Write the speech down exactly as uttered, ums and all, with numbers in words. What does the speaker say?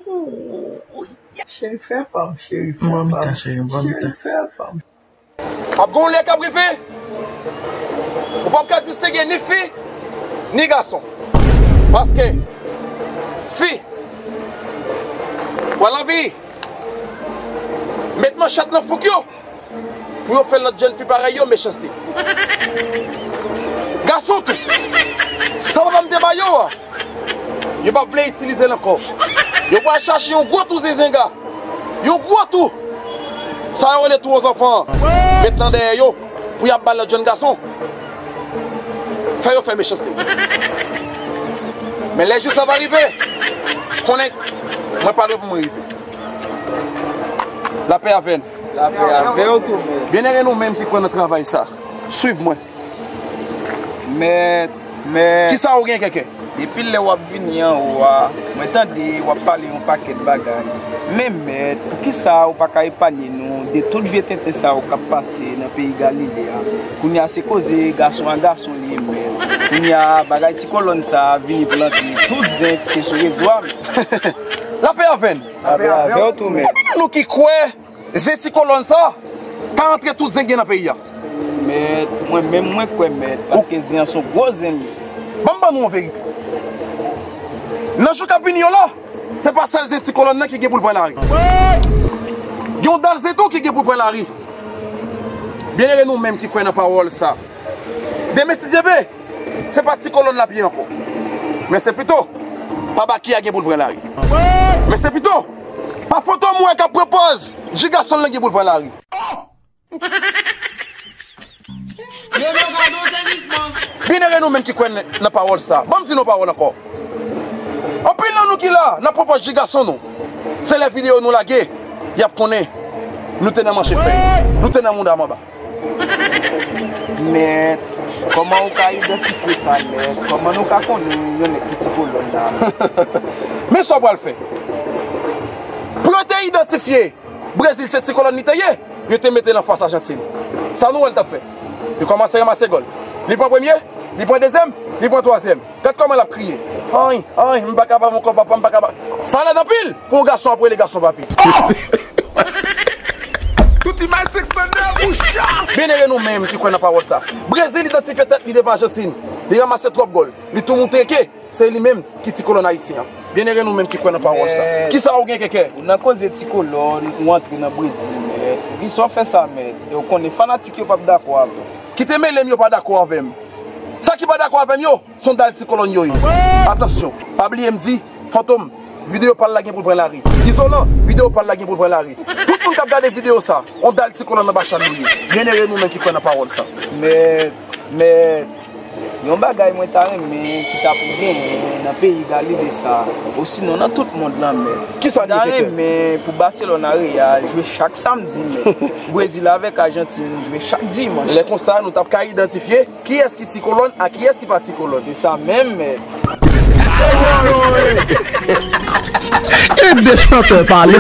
Cheri, fè pa m, cheri, fè pa m. Cheri, fè pa m. Ap gen yon lè k ap rive, ou p ap ka distenge ni fi, ni gason. Paske fi pral anvi met manchèt nan fouk yo pou yo fè lòt jèn fi parèy yo mechanste. Gason tou, sa papa m te ba yo a, yo p ap vle itilize l ankò. Yo pral chache yon gwo tou zenzenga, yon gwo tou. Sa yo rele tou zanfan an, met nan dèyè yo pou y ap ba lòt jèn gason. Fè yo fè mechanste. Men lè jou sa va rive, konnen mwen pa lwen pou mwen rive. Lapè avè n. Lapè avè w tou, mèt. Byenere nou menm ki kwè nan travay sa. Swiv mwen. Mèt, mèt. Kisa ou gen, Kèkè? Depi lè w ap vini anwo a, mwen tande w ap pale yon pakèt bagay. Men mèt, poukisa ou pa ka epanye nou de tout vye tenten sa yo k ap pase nan peyi Galile a? Kounye a se koze gason a gason li ye, mèt. Kounye a bagay ti kolòn sa a vini plante tout zen ki te sou rezo a, mèt. Lapè avè n. Lapè avè w tou, mèt. Konbyen nan nou ki kwè zen ti kolòn sa ka antre tout zen gen nan peyi a? Mèt, mwen menm mwen kwè, mèt, paske zen an se yon gwo zen li ye. Ban m ban nou yon verite. Nan jou k ap vini yo la, se pa sèl zen ti kolòn nan ki gen pou l pran lari. Gen yon dal zen tou ki gen pou l pran lari. Byenere nou menm ki kwè nan pawòl sa. Demen, si Dye vle, se pa ti kolòn l ap ye ankò. Men se pito pa Baki a gen pou l pran lari. Men se pito pa Fantom ou wè k ap pran pòz Jigason lan gen pou l pran lari. Byenere nou menm ki kwè nan, nan pawòl sa. Ban m di nou pawòl ankò. Anpil nan nou ki la, n ap pran pòz Jigason nou. Se lè videyo nou lage, y ap konnen nou te nan manchefèy. Nou te nan mouda manba. Mèt, kòman ou ka idantifye sa, mèt? Kòman nou ka konnen yon nèg ki ti kolòn la? Men sa w pral fè. Pou yo te idantifye Brezil se ti kolòn li te ye, yo te mete l anfas Ajantin. Sa nou wè l t ap fè? Li kòmanse ranmase gòl. Li pran premye, li pran dezyèm, li pran twazyèm. Gad kòman l ap kriye. Ay, ay, m pa kapab ankò, papa, m pa kapab. Sa lèd anpil pou yon gason ap rele gason papi. Tout imaj senk san nèf, boucha! Byenere nou menm ki kwè nan pawòl sa. Brezil idantifye tèt li devan Ajantin. Li ranmase twòp gòl. Li tou moutre ke se li menm ki ti kolòn ayisyen an. Byenere nou menm ki kwè nan pawòl sa. Mèt. Kisa ou gen, Kèkè? Ou nan koze ti kolòn, ou antre nan Brezil, mèt. Poukisa w fè sa, mèt? E w konnen fanatik yo p ap dakò avè w. Kite mele m, yo pa dakò avè m. Sa ki pa dakò avè m yo, se yon dal ti kolòn yo ye. Atansyon, pa bliye m di, Fantom, videyo pa l la gen pou l pran lari. Izolan, videyo pa l la gen pou l pran lari. Tout moun k ap gade videyo sa, yon dal ti kolòn anba chal nou ye. Byenere nou menm ki kwè nan pawòl sa. Mèt, mèt. Yon bagay mwen ta renmen ki ta pou genyen nan peyi Galile sa, osinon nan tout mond lan, mèt. Kisa li ye, Kèkè? Mwen ta renmen pou Barcelona Real jwe chak samdi, mèt. Brezil avèk Ajantin jwe chak dimanch. Lè konsa, nou t ap ka idantifye kiyès ki ti kolòn ak kiyès ki pa ti kolòn. Se sa menm, mèt. E de chantè pale.